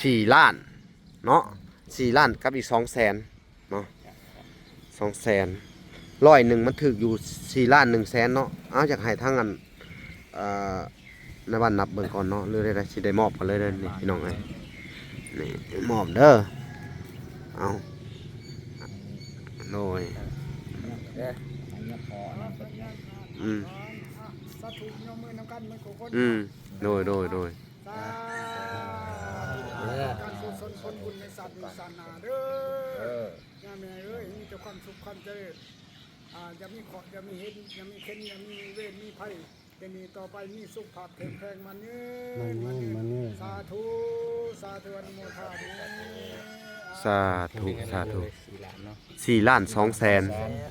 ສີ່ລ້ານເນາະ ສີ່ລ້ານກັບອີກສອງແສນເນາະ ສອງແສນ ຮ້ອຍໜຶ່ງມັນຖືກຢູ່ສີ່ລ້ານໜຶ່ງແສນເນາະ. ເອົາ ຢາກໃຫ້ທາງອັນ ເອີ ນາຍບ້ານນັບເບິ່ງກ່ອນເນາະ ຫຼືໃດໆ ຊິໄດ້ມອບກັນເລີຍເດີ ນີ້ພີ່ນ້ອງເອີຍ ນີ້ມອບເດີ. ເອົາ ໂດຍ ເດີ ໃຫ້ຍາພໍ່ອັນນັ້ນເພິ່ນ ອືມ ສາທຸ ຍົກມືນຳກັນໝົດທຸກຄົນ ອືມ ໂດຍ ໂດຍ ໂດຍ ສາທຸ ເດີ ການກຸສົນຜົນບຸນໃນຊາດນີ້ຊາດໜ້າເດີ ເອີ ຍ່າແມ່ເອີຍ ມີແຕ່ຄວາມສຸກຄວາມຈະເລີນ ອ່າ ຢ່າມີເຄາະ ຢ່າມີເຫັນ ຢ່າມີເຂັນ ຢ່າມີເວນມີໄພ ເປັນນີ້ຕໍ່ໄປ ມີສຸຂະພາບເຂັ້ມແຂງ ໝັ້ນຍືນ ໝັ້ນຍືນ ໝັ້ນຍືນ ສາທຸ ສາທຸ ອະນຸໂມທາມິ ສາທຸ ສາທຸ ສີ່ລ້ານເນາະ ສີ່ລ້ານສອງແສນ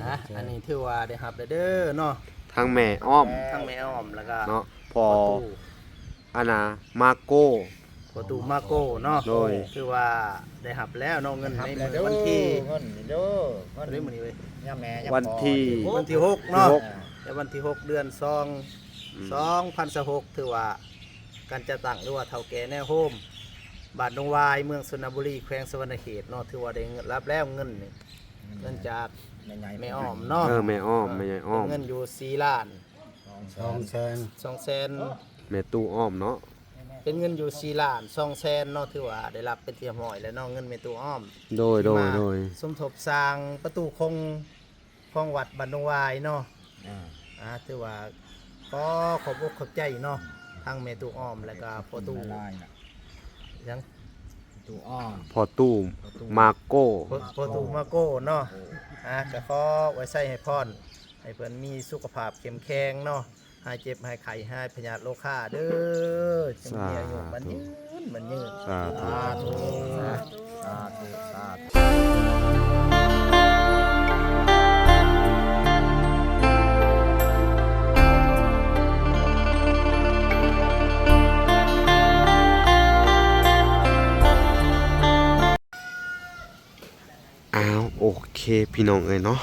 ອ່ະ ອັນນີ້ຖືວ່າໄດ້ຮັບແລ້ວເດີເນາະ ທັງແມ່ອ້ອມ ທັງແມ່ອ້ອມ ແລ້ວກໍເນາະ ພໍ່ຕູ້ ອັນນ່າ ມາໂກ ພໍ່ຕູ້ມາໂກເນາະ ໂດຍ ຖືວ່າໄດ້ຮັບແລ້ວເນາະ ເງິນໃນມື້ວັນທີ ເງິນນີ້ເດີ ເງິນ ມື້ນີ້ເວີຍ ຍາແມ່ຍາພໍ່ ວັນທີ ວັນທີຫົກເນາະ ວັນທີຫົກ ແຕ່ວັນທີຫົກ ເດືອນສອງ ອືມ ສອງພັນຊາວຫົກ ຖືວ່າການຈັດຕັ້ງ ຫຼືວ່າເຖົ້າແກ່ແນວໂຮມ ບ້ານດົງຫວາຍ ເມືອງຊົນນະບູລີ ແຂວງສະຫວັນນະເຂດເນາະ ຖືວ່າໄດ້ຮັບແລ້ວເງິນນີ້ ເງິນຈາກແມ່ອ້ອມເນາະ ເອີ ແມ່ອ້ອມ ແມ່ໃຫຍ່ອ້ອມ ເປັນເງິນຢູ່ສີ່ລ້ານ ສອງແສນ ສອງແສນ ແມ່ຕູ້ອ້ອມເນາະ ເປັນເງິນຢູ່ສີ່ລ້ານສອງແສນເນາະ ຖືວ່າໄດ້ຮັບເປັນທີ່ຮຽບຮ້ອຍແລ້ວເນາະ ເງິນແມ່ຕູ້ອ້ອມ ໂດຍ ທີ່ມາ ໂດຍ ໂດຍ ສົມທົບສ້າງປະຕູຄົງຂອງວັດບ້ານດົງຫວາຍເນາະ ອ່າ ອ່າ ຖືວ່າຂໍຂອບອົກຂອບໃຈເນາະ ທັງແມ່ຕູ້ອ້ອມ ແລ້ວກໍພໍ່ຕູ້ ຫຍັງ ຕູ້ອ້ອມ ພໍ່ຕູ້ ພໍ່ຕູ້ມາໂກ ພໍ່ຕູ້ມາໂກເນາະ ອ່າ ກໍຂໍອວຍໄຊໃຫ້ພອນ ໃຫ້ເພິ່ນມີສຸຂະພາບເຂັ້ມແຂງເນາະ ຫາຍເຈັບຫາຍໄຂ້ ຫາຍພະຍາດໂລຄາເດີ ຈົ່ງມີອາຍຸໝັ້ນຍືນ ໝັ້ນຍືນ ສາທຸ ສາທຸ ສາທຸ ສາທຸ ອ້າວ ໂອເຄ ພີ່ນ້ອງເອີຍເນາະ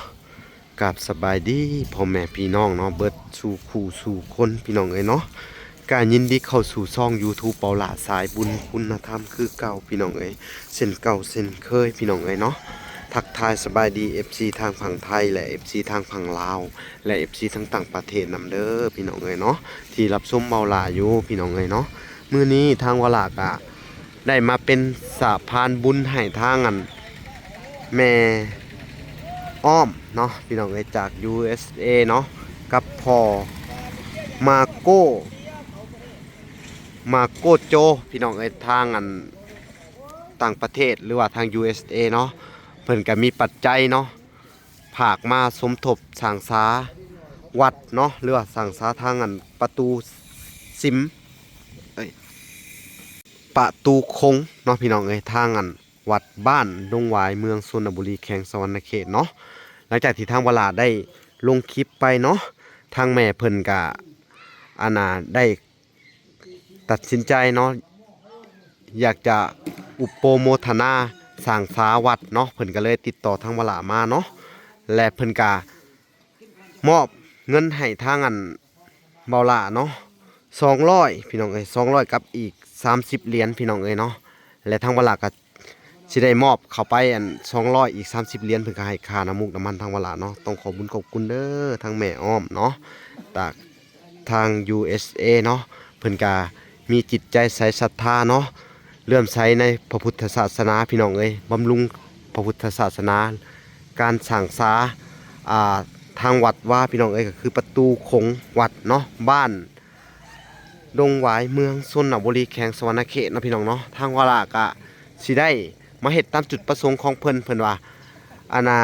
ກາບສະບາຍດີພໍ່ແມ່ພີ່ນ້ອງເນາະ ເບິດສູ່ຄູ່ສູ່ຄົນ ພີ່ນ້ອງເອີຍເນາະ ກະຍິນດີເຂົ້າສູ່ຊ່ອງຢູທູບ ເບົາຫຼ້າ ສາຍບຸນຄຸນນະທຳຄືເກົ່າ ພີ່ນ້ອງເອີຍ ເຊັ່ນເກົ່າເຊັ່ນເຄີຍ ພີ່ນ້ອງເອີຍເນາະ. ທັກທາຍສະບາຍດີ ເອັຟຊີ ທາງຝັ່ງໄທ ແລະ ເອັຟຊີ ທາງຝັ່ງລາວ ແລະ ເອັຟຊີ ທັງຕ່າງປະເທດນຳເດີ ພີ່ນ້ອງເອີຍເນາະ ທີ່ຮັບຊົມເບົາຫຼ້າຢູ່ ພີ່ນ້ອງເອີຍເນາະ. ມື້ນີ້ທາງວາລາກະ ໄດ້ມາເປັນສະພານບຸນໃຫ້ທາງອັນແມ່ອ້ອມເນາະ ພີ່ນ້ອງເອີຍ ຈາກ ຢູເອັສເອ ເນາະ ກັບພໍ່ມາໂກ ມາໂກໂຈ ພີ່ນ້ອງເອີຍ ທາງອັນຕ່າງປະເທດ ຫຼືວ່າທາງ ຢູເອັສເອ ເນາະ ເພິ່ນກະມີປັດໄຈເນາະ ຝາກມາສົມທົບສ້າງສາວັດເນາະ ຫຼືວ່າສ້າງສາທາງອັນປະຕູສິມ ເອີຍ ປະຕູຄົງເນາະ ພີ່ນ້ອງເອີຍ ທາງອັນວັດບ້ານດົງຫວາຍ ເມືອງຊົນນະບູລີ ແຂວງສະຫວັນນະເຂດເນາະ. ຫຼັງຈາກທີ່ທາງວາລາໄດ້ລົງຄລິບໄປເນາະ ທາງແມ່ເພິ່ນກະ ອັນນ່າ ໄດ້ ຕັດສິນໃຈເນາະ ຢາກຈະອຸປະໂມທະນາສ້າງສາວັດເນາະ ເພິ່ນກະເລີຍຕິດຕໍ່ທາງວາລາມາເນາະ ແລະ ເພິ່ນກະມອບເງິນໃຫ້ທາງອັນເບົາຫຼ້າເນາະ ສອງຮ້ອຍ ພີ່ນ້ອງເອີຍ ສອງຮ້ອຍກັບອີກສາມສິບຫຼຽນ ພີ່ນ້ອງເອີຍເນາະ ແລະ ທາງວາລາກະ ຊິໄດ້ມອບເຂົ້າໄປອັນສອງຮ້ອຍ ອີກສາມສິບຫຼຽນ ເພິ່ນກະໃຫ້ຄ່ານ້ຳມູກນ້ຳມັນທາງວາລາເນາະ. ຕ້ອງຂໍບຸນຂອບຄຸນເດີ ທາງແມ່ອ້ອມເນາະ ຈາກທາງ ຢູເອັສເອ ເນາະ ເພິ່ນກະມີຈິດໃຈໃສສັດທາເນາະ ເຫຼື້ອມໃສໃນພະພຸດທະສາສະໜາ ພີ່ນ້ອງເອີຍ ບຳລຸງພະພຸດທະສາສະໜາ ການສ້າງສາ ອ່າ ທາງວັດວາ ພີ່ນ້ອງເອີຍ ກະຄືປະຕູຂົງວັດເນາະ ບ້ານ ດົງຫວາຍ ເມືອງຊົນນະບູລີ ແຂວງສະຫວັນນະເຂດເນາະ ພີ່ນ້ອງເນາະ. ທາງວາລາກະຊິໄດ້ມາເຮັດຕາມຈຸດປະສົງຂອງເພິ່ນ ເພິ່ນວ່າ ອັນນ່າ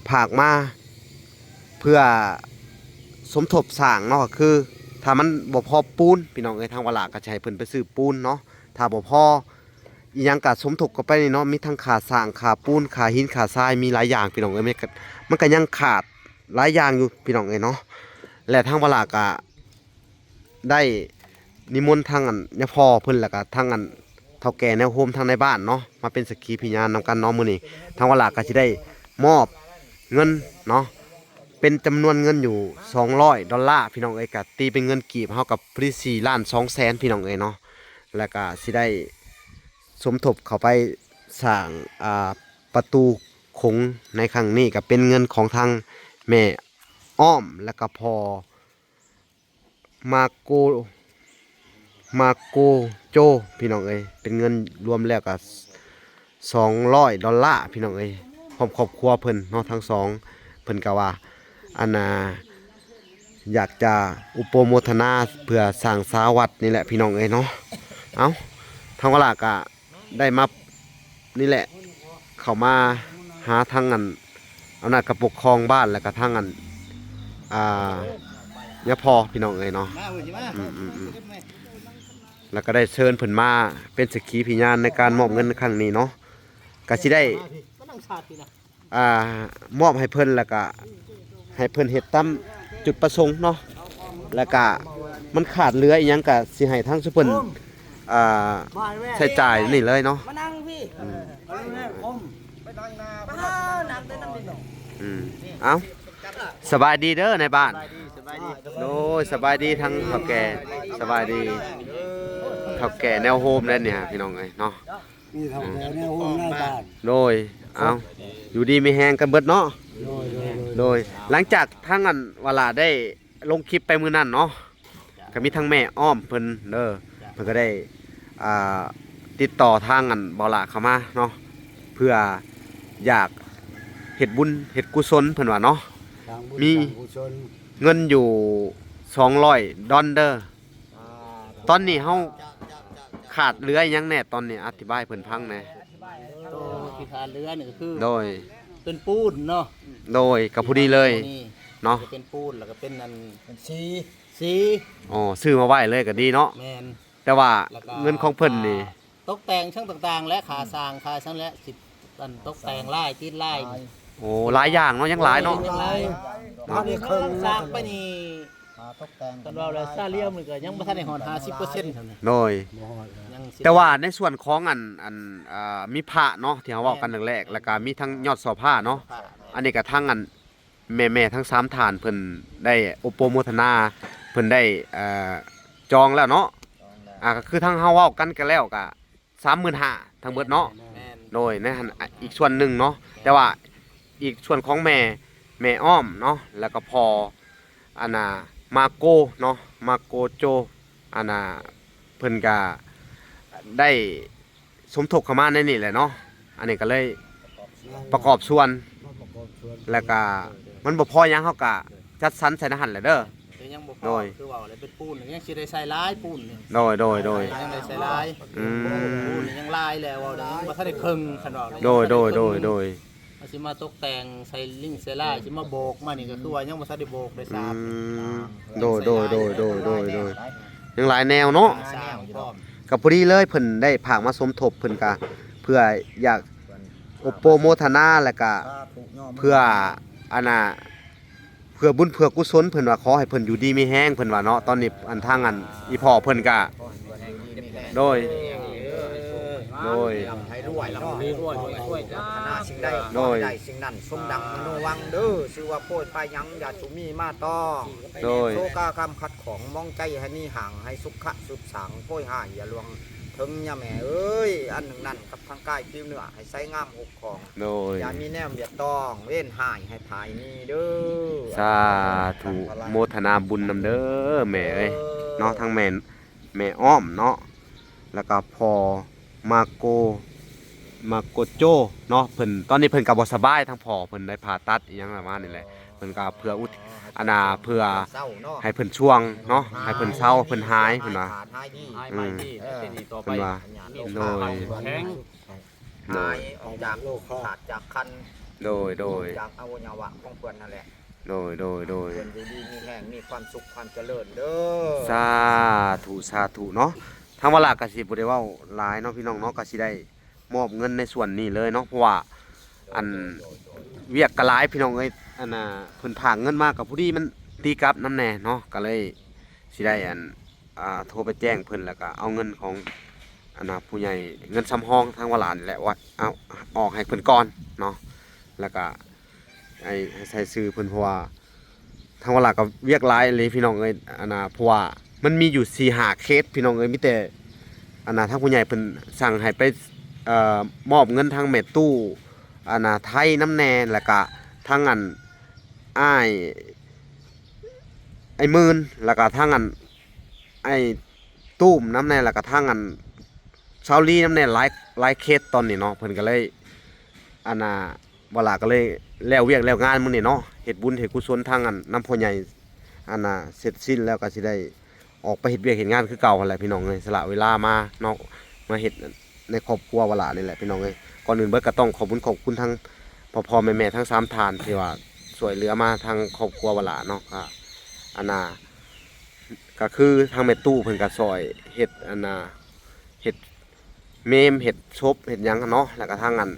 ຝາກມາເພື່ອສົມທົບສ້າງເນາະ ກະຄືຖ້າມັນບໍ່ພໍປູນ ພີ່ນ້ອງເອີຍ ທາງວາລາກະຈະໃຫ້ເພິ່ນໄປຊື້ປູນເນາະ ຖ້າບໍ່ພໍອີ່ຫຍັງກະສົມທົບເຂົ້າໄປນີ້ເນາະ ມີທັງຄ່າສ້າງ ຄ່າປູນ ຄ່າຫີນ ຄ່າຊາຍ ມີຫຼາຍຢ່າງ ພີ່ນ້ອງເອີຍ ມັນກະ ມັນກະຍັງຂາດຫຼາຍຢ່າງຢູ່ ພີ່ນ້ອງເອີຍເນາະ ແລະ ທາງວາລາກະ ໄດ້ນິມົນທັງອັນຍາພໍ່ເພິ່ນ ແລ້ວກະທັງອັນເຖົ້າແກ່ແນວໂຮມທາງໃນບ້ານເນາະ ມາເປັນສັກຂີພະຍານນຳກັນເນາະ. ມື້ນີ້ທາງວາລາກະຊິໄດ້ມອບເງິນເນາະ ເປັນຈຳນວນເງິນຢູ່ສອງຮ້ອຍດອນລາ ພີ່ນ້ອງເອີຍ ກະຕີເປັນເງິນກີບເຮົາກະພໍດີສີ່ລ້ານສອງແສນ ພີ່ນ້ອງເອີຍເນາະ ແລ້ວກະຊິໄດ້ ສົມທົບເຂົ້າໄປສ້າງ ອ່າ ປະຕູຂົງໃນຄັ້ງນີ້ ກໍເປັນເງິນຂອງທາງແມ່ອ້ອມ ແລ້ວກໍພໍ່ ມາໂກ ມາໂກໂຈ ພີ່ນ້ອງເອີຍ, ເປັນເງິນລວມແລ້ວກໍສອງຮ້ອຍດອນລາ ພີ່ນ້ອງເອີຍ, ພ້ອມຄອບຄົວເພິ່ນເນາະ ທັງສອງ. ເພິ່ນກໍວ່າ ອັນນ່າ ຢາກຈະອຸປະໂມທະນາເພື່ອສ້າງສາວັດນີ້ແຫຼະ ພີ່ນ້ອງເອີຍເນາະ. ເອົ້າ ທາງວາລາກໍ ໄດ້ມານີ້ແຫຼະ ເຂົ້າມາຫາທາງອັນ ອຳນາດການປົກຄອງບ້ານ ແລ້ວກະທາງອັນ ອ່າ ຍາພໍ່ ພີ່ນ້ອງເອີຍເນາະ. ອືມໆໆ ແລ້ວກະໄດ້ເຊີນເພິ່ນມາເປັນສັກຂີພະຍານໃນການມອບເງິນຄັ້ງນີ້ເນາະ. ກະຊິໄດ້ ອ່າ ມອບໃຫ້ເພິ່ນ ແລ້ວກະໃຫ້ເພິ່ນເຮັດຕາມຈຸດປະສົງເນາະ, ແລ້ວກະມັນຂາດເຫຼືອອີ່ຫຍັງກະຊິໃຫ້ທາງຊຸມເພິ່ນ ອ່າ ໃຊ້ຈ່າຍນີ້ເລີຍເນາະ. ມານັ່ງພີ້ ອືມ ມານັ່ງແຕ່ນຳພີ້ເນາະ. ອືມ ເອົ້າ ສະບາຍດີເດີນາຍບ້ານ. ໂດຍ ສະບາຍດີທາງເຖົ້າແກ່ ສະບາຍດີເຖົ້າແກ່ແນວໂຮມແລ້ວນີ້ ພີ່ນ້ອງເອີຍເນາະ. ມີເຖົ້າແກ່ແນວໂຮມນາຍບ້ານ. ໂດຍ ເອົ້າ ຢູ່ດີມີແຮງກັນເບິດເນາະ. ໂດຍ ໂດຍ ໂດຍ ໂດຍ. ຫຼັງຈາກທາງອັນວາລາໄດ້ລົງຄລິບໄປມື້ນັ້ນເນາະ ກໍມີທັງແມ່ອ້ອມເພິ່ນເດີ ເພິ່ນກໍໄດ້ ອ່າ ຕິດຕໍ່ທາງອັນບ່າວຫຼ້າເຂົ້າມາເນາະ ເພື່ອຢາກເຮັດບຸນເຮັດກຸສົນ ເພິ່ນວ່າເນາະ. ມີເງິນຢູ່ສອງຮ້ອຍດອນເດີ. ອ່າ ຕອນນີ້ເຮົາຂາດເຫຼືອອີ່ຫຍັງແດ່? ຕອນນີ້ອະທິບາຍໃຫ້ເພິ່ນຟັງແດ່. ໂຕທີ່ຂາດເຫຼືອນີ້ກໍຄື ໂດຍ ເປັນປູນເນາະ. ໂດຍ ກໍພໍດີເລີຍເນາະ ເປັນປູນ ແລ້ວກໍເປັນອັນ ເປັນສີ ສີ. ອໍ ຊື້ມາໄວ້ເລີຍກໍດີເນາະ. ແມ່ນ. ແຕ່ວ່າເງິນຂອງເພິ່ນນີ້ ອ່າ ຕົກແຕ່ງເຊິ່ງຕ່າງໆ ແລະ ຄ່າສ້າງຄ່າຫຍັງແຫຼະ ຊິອັນຕົກແຕ່ງລາຍ ຕິດລາຍ. ໂອ້ ຫຼາຍຢ່າງເນາະ ຍັງຫຼາຍເນາະ. ຍັງຫຼາຍ. ເນາະ ອັນນີ້ເຄິ່ງສ້າງໄປນີ້ ຄ່າຕົກແຕ່ງ ຄັນເວົ້າແລ້ວຊາລຽມນີ້ກໍຍັງບໍ່ທັນໄດ້ຮອດຫ້າສິບເປີເຊັນ. ໂດຍ ຍັງ ແຕ່ວ່າໃນສ່ວນຂອງອັນ ອັນ ອ່າ ມີພະເນາະ ທີ່ເຮົາເວົ້າກັນແລກໆ ແລ້ວກໍມີທັງຍອດສໍພະເນາະ. ອັນນີ້ກໍທັງອັນ ແມ່ໆທັງສາມທ່ານເພິ່ນໄດ້ອົບໂປໂມທະນາ ເພິ່ນໄດ້ ເອີ ຈອງແລ້ວເນາະ. ອ່າ ກໍຄືທາງເຮົາເວົ້າກັນກັນແລ້ວກະສາມໝື່ນຫ້າທັງເບິດເນາະ. ແມ່ນ. ໂດຍ ໃນຫັ້ນ ອ່າ ອີກສ່ວນໜຶ່ງເນາະ. ແມ່ນ. ແຕ່ວ່າອີກສ່ວນຂອງແມ່ ແມ່ອ້ອມເນາະ ແລ້ວກໍພໍ່ ອັນນ່າ ມາໂກເນາະ ມາໂກໂຈ ອັນນ່າ ເພິ່ນກະໄດ້ ສົມທົບເຂົ້າມາໃນນີ້ແຫຼະເນາະ. ອັນນີ້ກໍເລີຍປະກອບສ່ວນ ປະກອບສ່ວນ ແລ້ວກະມັນບໍ່ພໍຫຍັງ ເຮົາກະຈັດສັນໃສ່ໃນຫັ້ນແຫຼະເດີ. ແຕ່ຍັງບໍ່ພໍ. ໂດຍ ຄືເວົ້າແລ້ວເປັນປູນ ຍັງຊິໄດ້ໃສ່ຫຼາຍປູນນີ້. ໂດຍ ໂດຍ ໂດຍ ຍັງໄດ້ໃສ່ຫຼາຍ. ອືມ ປູນນີ້ຍັງຫຼາຍແລ້ວ ເວົ້າແລ້ວຍັງບໍ່ທັນໄດ້ເຄິ່ງ ຄັນເວົ້າແລ້ວ. ໂດຍ ໂດຍ ໂດຍ ໂດຍ ເຮົາຊິມາຕົກແຕ່ງໃສ່ລິ້ງໃສ່ລາຍ ຊິມາໂບກມານີ້ ກໍຄືວ່າຍັງບໍ່ທັນໄດ້ໂບກໄດ້ສາບ. ອືມ ໂດຍ ໂດຍ ໂດຍ ໂດຍ ໂດຍ ໂດຍ ຍັງຫຼາຍແນວເນາະ. ກໍພໍດີເລີຍ ເພິ່ນໄດ້ຝາກມາສົມທົບ ເພິ່ນກະເພື່ອຢາກອົບໂປໂມທະນາ ແລ້ວກະເພື່ອ ອັນນ່າ ເພື່ອບຸນເພື່ອກຸສົນ ເພິ່ນວ່າຂໍໃຫ້ເພິ່ນຢູ່ດີມີແຮງ ເພິ່ນວ່າເນາະ. ຕອນນີ້ອັນທາງອັນອີ່ພໍ່ເພິ່ນກະ ໂດຍ ໂດຍ ໃຫ້ລວຍເນາະ ປາດຖະໜາສິ່ງໃດ ໂດຍ ຂໍໃຫ້ໄດ້ສິ່ງນັ້ນ ສົມດັ່ງມະໂນຫວັງເດີ. ຊື່ວ່າໂພດພາຍັງ ຢ່າສຸມີມາຕ້ອງ ໂດຍ ໂສກາຄຳຂັດຂ້ອງ ມອງໃຈໃຫ້ໜີຫ່າງ ໃຫ້ສຸຂະສືບສ້າງ ໂພຍຮ້າຍຢ່າລ່ວງເຖິງ ຍາແມ່ເອີຍ. ອັນໜຶ່ງນັ້ນກັບທາງກາຍຜິວເນື້ອ ໃຫ້ໃສງາມຮຸບຄອງ ໂດຍ ຢ່າມີແນວບຽດຕ້ອງ ເວນຮ້າຍໃຫ້ພາຍໜີເດີ. ສາທຸ ໂມທະນາບຸນນຳເດີແມ່ເອີຍເນາະ. ທັງແມ່ ແມ່ອ້ອມເນາະ ແລ້ວກໍພໍ່ ມາໂກ ມາໂກໂຈເນາະ. ເພິ່ນ ຕອນນີ້ເພິ່ນກໍບໍ່ສະບາຍ ທາງພໍ່ເພິ່ນໄດ້ຜ່າຕັດອີ່ຫຍັງປະມານນີ້ແຫຼະ. ເພິ່ນກໍເພື່ອອຸທິດ ອັນນ່າ ເພື່ອໃຫ້ເພິ່ນຊ່ວງເນາະ ໃຫ້ເພິ່ນເຊົາ ເພິ່ນຫາຍ ເພິ່ນວ່າ ຫາຍ ອືມ ເພິ່ນວ່າ ໂດຍ ຫາຍອອກຈາກໂລກ ຂາດຈາກຄັນ ໂດຍ ໂດຍ ຈາກອະໄວຍະວະຂອງເພິ່ນນັ້ນແຫຼະ. ໂດຍ ໂດຍ ໂດຍ ເພິ່ນຢູ່ດີມີແຮງ ມີຄວາມສຸກຄວາມຈະເລີນເດີ. ສາທຸ ສາທຸເນາະ. ທາງວາລາກໍຊິບໍ່ໄດ້ເວົ້າຫຼາຍເນາະ ພີ່ນ້ອງເນາະ ກໍຊິໄດ້ມອບເງິນໃນສ່ວນນີ້ເລີຍເນາະ ເພາະວ່າ ອັນ ວຽກກໍຫຼາຍ ພີ່ນ້ອງເອີຍ. ອັນນ່າ ເພິ່ນຝາກເງິນມາກໍພໍດີມັນຕີກັບນຳແດ່ເນາະ ກໍເລີຍຊິໄດ້ ອັນ ອ່າ ໂທໄປແຈ້ງເພິ່ນ ແລ້ວກໍເອົາເງິນຂອງ ອັນນ່າ ຜູ້ໃຫຍ່ ເງິນສຳຮອງທາງວາລານີ້ແຫຼະ ວ່າເອົາອອກໃຫ້ເພິ່ນກ່ອນເນາະ ແລ້ວກໍ ໃຫ້ ໃຫ້ໃສ່ຊື່ເພິ່ນ ເພາະວ່າທາງວາລາກໍວຽກຫຼາຍອີ່ຫຼີ ພີ່ນ້ອງເອີຍ. ອັນນ່າ ເພາະວ່າມັນມີຢູ່ສີ່ຫ້າເຄສ ພີ່ນ້ອງເອີຍ ມີແຕ່ ອັນນ່າ ທາງຜູ້ໃຫຍ່ເພິ່ນສັ່ງໃຫ້ໄປ ເອີ ມອບເງິນທາງແມ່ຕູ້ ອັນນ່າ ໄທນຳແດ່ ແລ້ວກະທາງອັນ ອ້າຍ ອ້າຍໝື່ນ ແລ້ວກະທາງອັນ ອ້າຍຕຸ້ມນຳແດ່ ແລ້ວກະທາງອັນ ຊາວລີນຳແດ່ ຫຼາຍ ຫຼາຍເຂດຕອນນີ້ເນາະ. ເພິ່ນກໍເລີຍ ອັນນ່າ ວາລາກໍເລີຍແລ້ວວຽກແລ້ວງານມື້ນີ້ເນາະ ເຮັດບຸນເຮັດກຸສົນທາງອັນນຳພໍ່ໃຫຍ່ ອັນນ່າ ເສັດສິ້ນແລ້ວກໍຊິໄດ້ອອກໄປເຮັດວຽກເຮັດງານຄືເກົ່າຫັ້ນແຫຼະ ພີ່ນ້ອງເອີຍ. ສະຫຼະເວລາມາເນາະ ມາເຮັດໃນຄອບຄົວວາລານີ້ແຫຼະ ພີ່ນ້ອງເອີຍ. ກ່ອນອື່ນເບິດກໍຕ້ອງຂອບຄຸນຂອບຄຸນທັງພໍ່ໆແມ່ໆທັງສາມທ່ານ ທີ່ວ່າຊ່ວຍເຫຼືອມາທາງຄອບຄົວວາລາເນາະ. ກໍ ອັນນ່າ ກໍຄືທາງແມ່ຕູ້ເພິ່ນກໍຊ່ອຍເຮັດ ອັນນ່າ ເຮັດເມມ ເຮັດສົບ ເຮັດຫຍັງເນາະ. ແລ້ວກໍທາງອັນ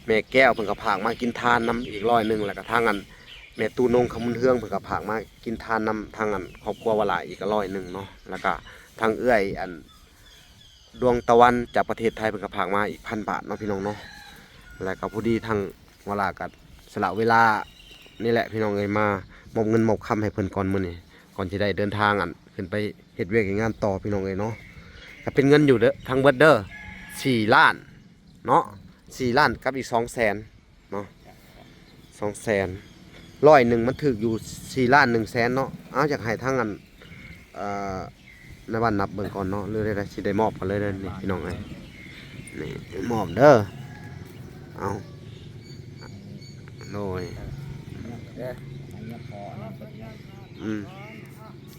ແມ່ແກ້ວເພິ່ນກໍຝາກມາກິນທານນຳອີກຮ້ອຍໜຶ່ງ ແລ້ວກໍທາງອັນແມ່ຕູ້ນົງຄຳບຸນເຮືອງເພິ່ນກໍຝາກມາກິນທານນຳທາງອັນຄອບຄົວວາລາອີກຮ້ອຍໜຶ່ງເນາະ. ແລ້ວກໍທາງເອື້ອຍອັນດວງຕະວັນຈາກປະເທດໄທເພິ່ນກໍຝາກມາອີກພັນບາດເນາະ ພີ່ນ້ອງເນາະ. ແລ້ວກໍພໍດີທາງວາລາກໍສະຫຼະເວລານີ້ແຫຼະ ພີ່ນ້ອງເອີຍ ມາມອບເງິນມອບຄຳໃຫ້ເພິ່ນກ່ອນມື້ນີ້ ກ່ອນຊິໄດ້ເດີນທາງອັນ ຂຶ້ນໄປເຮັດວຽກເຮັດງານຕໍ່ ພີ່ນ້ອງເອີຍເນາະ. ກໍເປັນເງິນຢູ່ເດີ ທັງເບິດເດີ ສີ່ລ້ານເນາະ ສີ່ລ້ານກັບອີກສອງແສນເນາະ ສອງແສນ. ຮ້ອຍໜຶ່ງມັນຖືກຢູ່ສີ່ລ້ານໜຶ່ງແສນເນາະ. ເອົາ ຢາກໃຫ້ທາງອັນ ເອີ ນາຍບ້ານນັບເບິ່ງກ່ອນເນາະ ຫຼືໃດໆ ຊິໄດ້ມອບກັນເລີຍເດີ ນີ້ ພີ່ນ້ອງເອີຍ ນີ້ມອບເດີ. ເອົາ ໂດຍ ເອີ ອືມ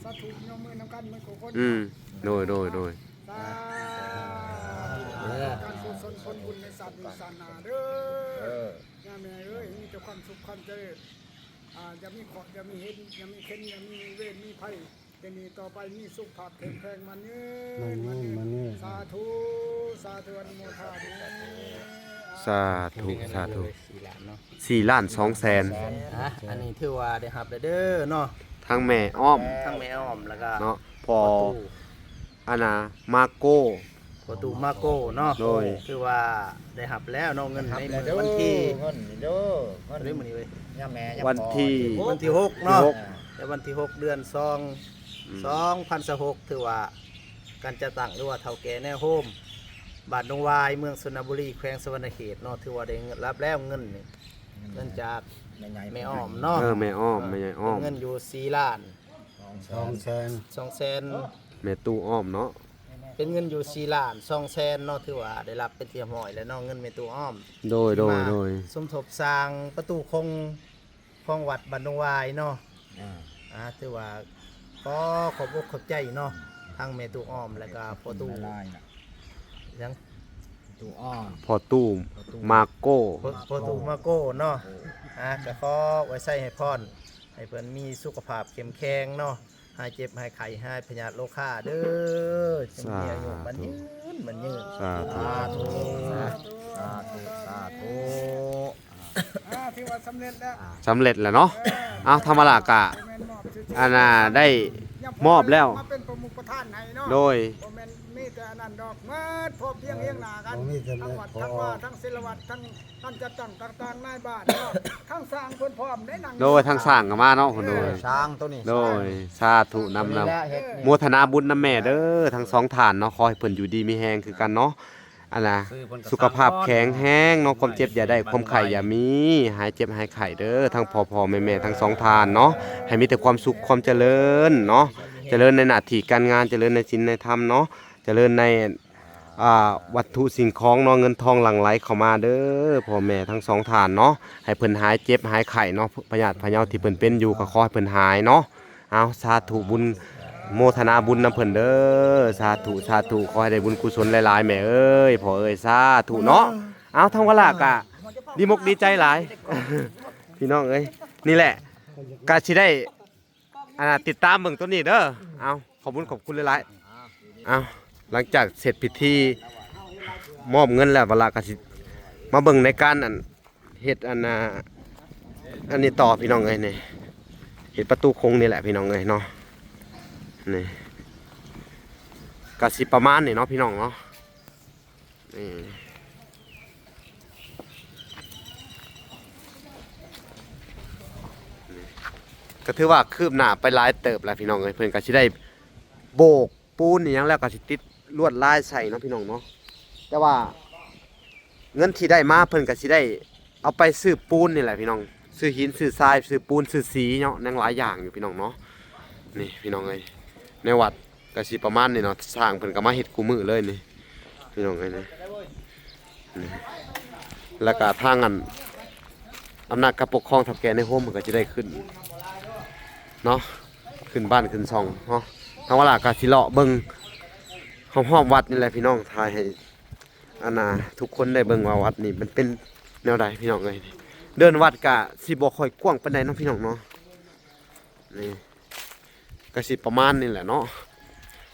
ສາທຸ ຍົກມືນຳກັນໝົດທຸກຄົນ ອືມ ໂດຍ ໂດຍ ໂດຍ ສາທຸ ເອີ ການກຸສົນຜົນບຸນໃນຊາດນີ້ຊາດໜ້າເດີ ເອີ ຍາແມ່ເອີຍ ມີແຕ່ຄວາມສຸກຄວາມຈະເລີນ ອ່າ ຢ່າມີເຄາະ ຢ່າມີເຫັນ ຢ່າມີເຂັນ ຢ່າມີເວນມີໄພ ແຕ່ນີ້ຕໍ່ໄປມີສຸຂະພາບເຂັ້ມແຂງ ໝັ້ນຍືນ ໝັ້ນຍືນ ໝັ້ນຍືນ ສາທຸ ສາທຸ ອະນຸໂມທາມິ ສາທຸ ສາທຸ ສີ່ລ້ານສອງແສນ ອ່າ ອັນນີ້ຖືວ່າໄດ້ຮັບແລ້ວເດີເນາະ ທັງແມ່ອ້ອມ ທັງແມ່ອ້ອມ ແລ້ວກໍເນາະ ພໍ່ຕູ້ ອັນນ່າ ມາໂກ ພໍ່ຕູ້ມາໂກເນາະ ໂດຍ ຖືວ່າໄດ້ຮັບແລ້ວເນາະ ເງິນໃນມື້ວັນທີ ເງິນນີ້ເດີ ເງິນ ມື້ນີ້ເວີຍ ຍາແມ່ຍາພໍ່ ວັນທີ ວັນທີຫົກເນາະ ວັນທີຫົກ ແຕ່ວັນທີຫົກ ເດືອນສອງ ອືມ ສອງພັນຊາວຫົກ ຖືວ່າການຈັດຕັ້ງ ຫຼືວ່າເຖົ້າແກ່ແນວໂຮມ ບ້ານດົງຫວາຍ ເມືອງຊົນນະບູລີ ແຂວງສະຫວັນນະເຂດເນາະ ຖືວ່າໄດ້ຮັບແລ້ວເງິນນີ້ ເງິນຈາກແມ່ອ້ອມເນາະ ເອີ ແມ່ອ້ອມ ເອີ ແມ່ໃຫຍ່ອ້ອມ ເປັນເງິນຢູ່ສີ່ລ້ານ ສອງແສນ ສອງແສນ ແມ່ຕູ້ອ້ອມເນາະ ເປັນເງິນຢູ່ສີ່ລ້ານສອງແສນເນາະ ຖືວ່າໄດ້ຮັບເປັນທີ່ຮຽບຮ້ອຍແລ້ວເນາະ ເງິນແມ່ຕູ້ອ້ອມ ໂດຍ ໂດຍ ທີ່ມາ ໂດຍ ສົມທົບສ້າງປະຕູຄົງຂອງວັດບ້ານດົງຫວາຍເນາະ ອ່າ ອ່າ ຖືວ່າຂໍຂອບອົກຂອບໃຈເນາະ ທັງແມ່ຕູ້ອ້ອມ ແລ້ວກໍພໍ່ຕູ້ ຫຼາຍໆ ຫຍັງ ຕູ້ອ້ອມ ພໍ່ຕູ້ ພໍ່ຕູ້ ມາໂກ ພໍ່ຕູ້ມາໂກເນາະ ອ່າ ກໍຂໍອວຍໄຊໃຫ້ພອນ ໃຫ້ເພິ່ນມີສຸຂະພາບເຂັ້ມແຂງເນາະ ຫາຍເຈັບຫາຍໄຂ້ ຫາຍພະຍາດໂລຄາເດີ ຈົ່ງມີອາຍຸໝັ້ນຍືນ ໝັ້ນຍືນ ສາທຸ ສາທຸ ສາທຸ ສາທຸ ອ່າ ຖືວ່າສຳເລັດແລ້ວ ສຳເລັດແລ້ວເນາະ ເອີ ເອົາ ທຳມະດາກະ ແມ່ນມອບຊື່ໆ ອັນນ່າ ໄດ້ມອບແລ້ວ ມາເປັນປະມຸກປະທານໃຫ້ເນາະ ໂດຍ ບໍ່ແມ່ນມີແຕ່ອັນນັ້ນດອກ ໝົດ ພ້ອມພຽງຮຽງໜ້າກັນ ທັງວັດ ທັງວາ ທັງສິລະວັດ ທັງ ການຈັດຕັ້ງຕ່າງໆ ນາຍບ້ານເນາະ ທາງຊ່າງເພິ່ນພ້ອມໄດ້ນັ່ງ ໂດຍ ທາງຊ່າງກໍມາເນາະ ໂດຍ ເພິ່ນ ເອີ ຊ່າງໂຕນີ້ ໂດຍ ຊ່າງ ສາທຸນຳ ໂຕນີ້ແຫຼະ ນຳ ເຮັດນີ້ ໂມທະນາບຸນນຳແມ່ເດີ ທັງສອງທ່ານເນາະ ຂໍໃຫ້ເພິ່ນຢູ່ດີມີແຮງຄືກັນເນາະ ອັນນ່າ ສຸຂະພາບແຂງແຮງເນາະ ຄວາມເຈັບຢ່າໄດ້ ຄວາມໄຂ້ຢ່າມີ ຫາຍເຈັບຫາຍໄຂ້ເດີ ທັງພໍ່ໆແມ່ໆ ທັງສອງທ່ານເນາະ ໃຫ້ມີແຕ່ຄວາມສຸກຄວາມຈະເລີນເນາະ ຈະເລີນໃນໜ້າທີ່ການງານ ຈະເລີນໃນສິນໃນທຳເນາະ ຈະເລີນໃນ ອ່າ ວັດຖຸສິ່ງຂອງເນາະ ເງິນທອງຫຼັ່ງໄຫຼເຂົ້າມາເດີ ພໍ່ແມ່ທັງສອງທ່ານເນາະ ໃຫ້ເພິ່ນຫາຍເຈັບຫາຍໄຂ້ເນາະ ພະຍາດພະເຍົາທີ່ເພິ່ນເປັນຢູ່ກໍຂໍໃຫ້ເພິ່ນຫາຍເນາະ ເອົາ ສາທຸ ບຸນ ໂມທະນາບຸນນຳເພິ່ນເດີ ສາທຸ ສາທຸ ຂໍໃຫ້ໄດ້ບຸນກຸສົນຫຼາຍໆ ແມ່ເອີຍ ພໍ່ເອີຍ ສາທຸເນາະ ເອົາ ທາງວາລາກະດີມົກດີໃຈຫຼາຍ ພີ່ນ້ອງເອີຍ ນີ້ແຫຼະ ກະຊິໄດ້ ອັນນ່າ ຕິດຕາມເບິ່ງໂຕນີ້ເດີ ເອົາ ຂອບຄຸນ ຂອບຄຸນຫຼາຍໆ ເອົາ ຫຼັງຈາກເສັດພິທີມອບເງິນແລ້ວ ວາລາກໍຊິມາເບິ່ງໃນການ ອັນ ເຮັດ ອັນນ່າ ອັນນີ້ຕໍ່ ພີ່ນ້ອງເອີຍ ນີ້ ເຮັດປະຕູຄົງນີ້ແຫຼະ ພີ່ນ້ອງເອີຍເນາະ ນີ້ ກໍຊິປະມານນີ້ເນາະ ພີ່ນ້ອງເນາະ. ນີ້ ນີ້ ກໍຖືວ່າຄືບໜ້າໄປຫຼາຍເຕີບແລ້ວ ພີ່ນ້ອງເອີຍ ເພິ່ນກໍຊິໄດ້ໂບກປູນອີ່ຫຍັງແລ້ວ ກໍຊິຕິດ ລວດລາຍໃສ່ເນາະພີ່ນ້ອງເນາະ. ແຕ່ວ່າເງິນທີ່ໄດ້ມາເພິ່ນກໍຊິໄດ້ເອົາໄປຊື້ປູນນີ້ແຫຼະພີ່ນ້ອງ, ຊື້ຫີນ ຊື້ຊາຍ ຊື້ປູນ ຊື້ສີເນາະ, ຍັງຫຼາຍຢ່າງຢູ່ພີ່ນ້ອງເນາະ. ນີ້ພີ່ນ້ອງເອີຍ ໃນວັດກໍຊິປະມານນີ້ເນາະ, ຊ່າງເພິ່ນກໍມາເຮັດຄູ່ມື້ເລີຍນີ້ພີ່ນ້ອງເອີຍ ນີ້ ນີ້. ແລ້ວກໍທາງອັນ ອຳນາດການປົກຄອງເຖົ້າແກ່ໃນໂຮມເພິ່ນກໍຊິໄດ້ຂຶ້ນເນາະ, ຂຶ້ນບ້ານຂຶ້ນຊ່ອງເນາະ. ທາງວາລາກໍຊິເລາະເບິ່ງຮອບໆວັດນີ້ແຫຼະພີ່ນ້ອງ, ຖ່າຍໃຫ້ ອັນນ່າ ທຸກຄົນໄດ້ເບິ່ງວ່າວັດນີ້ມັນເປັນແນວໃດພີ່ນ້ອງເອີຍ. ເດີ່ນວັດກະຊິບໍ່ຄ່ອຍກວ້າງປານໃດເນາະພີ່ນ້ອງເນາະ, ນີ້ກະຊິປະມານນີ້ແຫຼະເນາະ.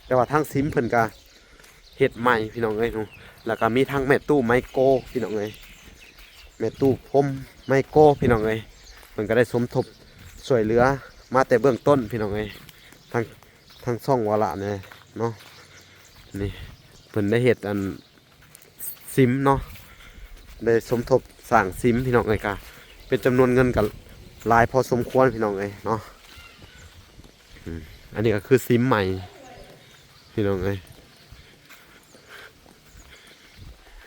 ແຕ່ວ່າທາງສິມເພິ່ນກະເຮັດໃໝ່ພີ່ນ້ອງເອີຍເນາະ, ແລ້ວກະມີທັງແມ່ຕູ້ໄມໂກພີ່ນ້ອງເອີຍ, ແມ່ຕູ້ພົມໄມໂກພີ່ນ້ອງເອີຍ. ເພິ່ນກະໄດ້ສົມທົບຊ່ວຍເຫຼືອມາແຕ່ເບື້ອງຕົ້ນພີ່ນ້ອງເອີຍ, ທາງ ທາງຊ່ອງວາລະແດ່ເນາະ. ນີ້ເພິ່ນໄດ້ເຮັດອັນ ສິມເນາະ, ໄດ້ສົມທົບສ້າງສິມພີ່ນ້ອງເອີຍ, ກະເປັນຈຳນວນເງິນກະຫຼາຍພໍສົມຄວນພີ່ນ້ອງເອີຍເນາະ. ອືມ ອັນນີ້ກໍຄືສິມໃໝ່ພີ່ນ້ອງເອີຍ,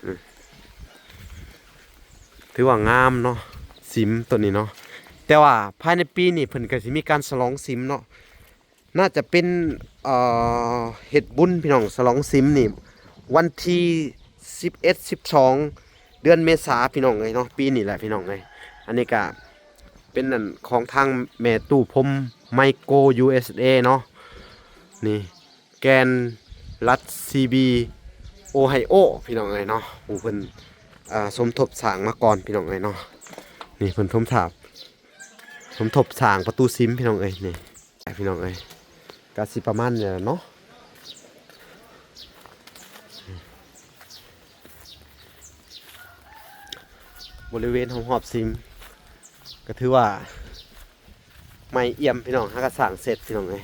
ອືມ ຖືວ່າງາມເນາະ ສິມໂຕນີ້ເນາະ. ແຕ່ວ່າພາຍໃນປີນີ້ເພິ່ນກໍຊິມີການສະຫຼອງສິມເນາະ. ໜ້າຈະເປັນ ເອີ ເຮັດບຸນພີ່ນ້ອງ ສະຫຼອງສິມນີ້ ວັນທີສິບເອັດ ສິບສອງ ເດືອນເມສາພີ່ນ້ອງເອີຍເນາະ, ປີນີ້ແຫຼະພີ່ນ້ອງເອີຍ. ອັນນີ້ກະເປັນອັນຂອງທາງແມ່ຕູ້ພົມໄມໂກ ຢູເອສເອ ເນາະ, ນີ້ ແກນລັດ ຊີບີ ໂອໄຮໂອ ພີ່ນ້ອງເອີຍເນາະ, ຜູ້ເພິ່ນ ເອີ ສົມທົບສ້າງມາກ່ອນພີ່ນ້ອງເອີຍເນາະ. ນີ້ເພິ່ນສົມທາບ ສົມທົບສ້າງປະຕູສິມພີ່ນ້ອງເອີຍ, ນີ້ພີ່ນ້ອງເອີຍ ກະຊິປະມານນີ້ແຫຼະເນາະ. ບໍລິເວນຮອບໆສິມ ກໍຖືວ່າໃໝ່ອ່ຽມພີ່ນ້ອງ, ຫາກະສ້າງເສັດພີ່ນ້ອງເອີຍ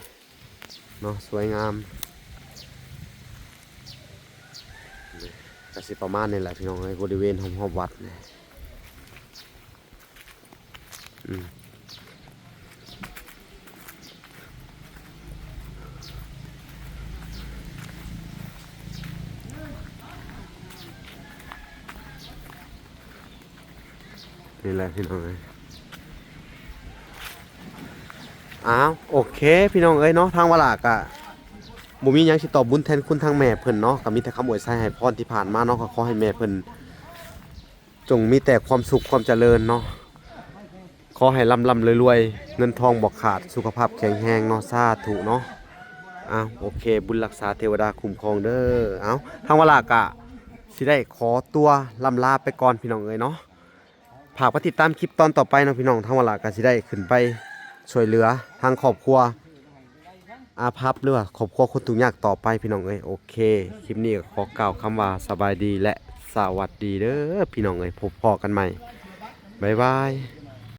ເນາະ, ສວຍງາມ. ກໍຊິປະມານນີ້ແຫຼະພີ່ນ້ອງເອີຍ ບໍລິເວນຮອບໆວັດນີ້. ອືມ ນີ້ແຫຼະພີ່ນ້ອງເອີຍ. ອ້າວ ໂອເຄພີ່ນ້ອງເອີຍເນາະ, ທາງວາລາກະບໍ່ມີຫຍັງຊິຕອບບຸນແທນຄຸນທາງແມ່ເພິ່ນເນາະ, ກະມີແຕ່ຄຳອວຍໄຊໃຫ້ພອນທີ່ຜ່ານມາເນາະ, ກໍຂໍໃຫ້ແມ່ເພິ່ນ ຈົ່ງມີແຕ່ຄວາມສຸກຄວາມຈະເລີນເນາະ, ຂໍໃຫ້ລ່ຳໆລວຍໆ ເງິນທອງບໍ່ຂາດ ສຸຂະພາບແຂງແຮງເນາະ, ສາທຸເນາະ. ອ້າວ ໂອເຄ ບຸນຮັກສາເທວະດາຄຸ້ມຄອງເດີ. ອ້າວ ທາງວາລາກະຊິໄດ້ຂໍຕົວລ່ຳລາໄປກ່ອນພີ່ນ້ອງເອີຍເນາະ, ຝາກໄປຕິດຕາມຄລິບຕອນຕໍ່ໄປເນາະພີ່ນ້ອງ. ທາງວາລາກະຊິໄດ້ຂຶ້ນໄປຊ່ວຍເຫຼືອທາງຄອບຄົວ ອາພັບ ຫຼືວ່າຄອບຄົວຄົນທຸກຍາກຕໍ່ໄປພີ່ນ້ອງເອີຍ. ໂອເຄ ຄລິບນີ້ກໍຂໍກ່າວຄຳວ່າສະບາຍດີ ແລະ ສະຫວັດດີເດີພີ່ນ້ອງເອີຍ, ພົບພໍ້ກັນໃໝ່ ບາຍບາຍ.